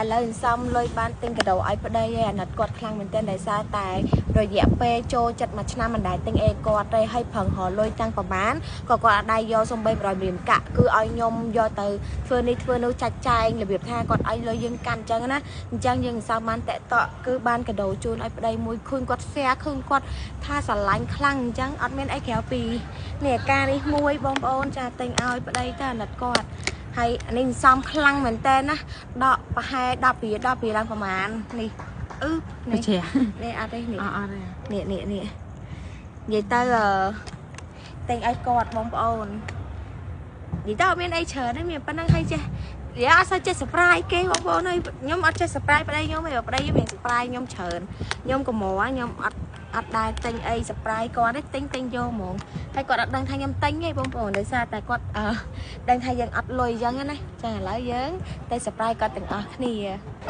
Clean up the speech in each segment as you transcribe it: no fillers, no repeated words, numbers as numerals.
ឥឡូវសំលុយបានទិញកាដូឲ្យប្តីឯអាណិតគាត់ខ្លាំងមែនទែនដោយសារតែរយៈពេលចូលចិត្តមួយឆ្នាំមិនដែលទិញអីគាត់ទេហើយប្រឹងរកលុយតាំងប្រហែលក៏គាត់អត់ដែរយកសំបី100រៀលកាក់គឺឲ្យខ្ញុំយកទៅធ្វើនេះធ្វើនោះចាត់ចែងរបៀបថាគាត់ឲ្យលុយយើងកាន់អញ្ចឹងណាអញ្ចឹងយើងសើបានតាក់តក់គឺបានកាដូជូនឲ្យប្តីមួយឃើញគាត់ share ឃើញគាត់ថាស្រឡាញ់ខ្លាំងអញ្ចឹងអត់មានអីក្រៅពីនេះការនេះមួយបងប្អូនចាទិញឲ្យប្តីទៅអាណិតគាត់ហើយនេះសំខ្លាំងមែនតើណាដកប្រហែល10រៀល10រៀលឡើងប្រហែលនេះអឺនេះ ជា នេះអត់ទេនេះ អត់អត់ទេ នេះនេះនេះនិយាយទៅអឺតែងឲ្យគាត់បងប្អូននិយាយទៅអត់មានអីច្រើនទេមានប៉ុណ្្នឹងហើយចេះនិយាយអត់សូវចេះ surprise គេបងប្អូនអើយខ្ញុំអត់ចេះ surprise ប្តីខ្ញុំទេប្តីខ្ញុំមាន surprise ខ្ញុំច្រើនខ្ញុំកម្រខ្ញុំអត់អត់ដែលទិញអី surprise គាត់ទេទិញទិញយកហ្មងហើយគាត់អត់ដឹងថាខ្ញុំទិញទេបងប្អូនដោយសារតែគាត់អឺដឹងថាយើងអត់លុយអញ្ចឹងណាចឹងឥឡូវយើងទៅ surprise គាត់ទាំងអស់គ្នា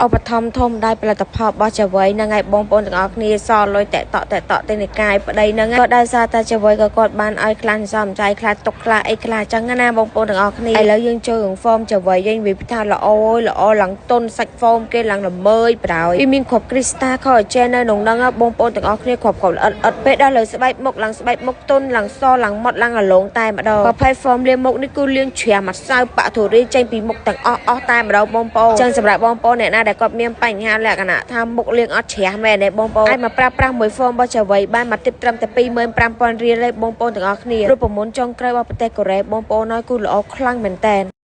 ឧបត្ថម្ភធំដោយផលិតផលរបស់ចាវីហ្នឹងហើយបងប្អូនទាំងអស់គ្នាសល់លុយតាក់តក់តាក់តក់ទៅនៃកាយប្តីហ្នឹងក៏ដោយសារតែចាវីក៏គាត់បានឲ្យខ្លះសំចៃខ្លះទុកខ្លះអីខ្លះអញ្ចឹងណាបងប្អូនទាំងអស់គ្នាឥឡូវយើងចូលរឿង foam ចាវីយើងវាថាល្អល្អឡើងតុនសាច់ foam គេឡើងល្មើយប្រោយវាមានគ្រាប់គ្រីស្តា collagen នៅក្នុងហ្នឹងបងប្អូនទាំងអស់គ្នាគ្រាប់គ្រាប់ល្អិតអិតពេលដល់លើស្បែកមុខឡើងស្បែកមុខទុនឡើងសឡើងម៉ត់ឡើងអាឡងតែម្ដងប្រភេទ foam លាងមុខនេះគឺលាងជ្រះម្សៅបាក់ធូរីចេញពីមុខទាំងអស់អស់តែម្ដងបងប្អូនចឹងសម្រាប់បងប្អូនអ្នកណាដែលគាត់មានបញ្ហាលក្ខណៈថាមុខលាងអត់ជ្រះមែនទេបងប្អូនអាចមកប្រើប្រាស់មួយ foam របស់ចាវីបានមកទីបត្រឹមតែ25,000រៀលទេបងប្អូនទាំងអស់គ្នារូបមន្តចុងក្រោយរបស់ប្រទេសកូរ៉េបងប្អូនហើយគឺល្អខ្លាំងមែនតើ។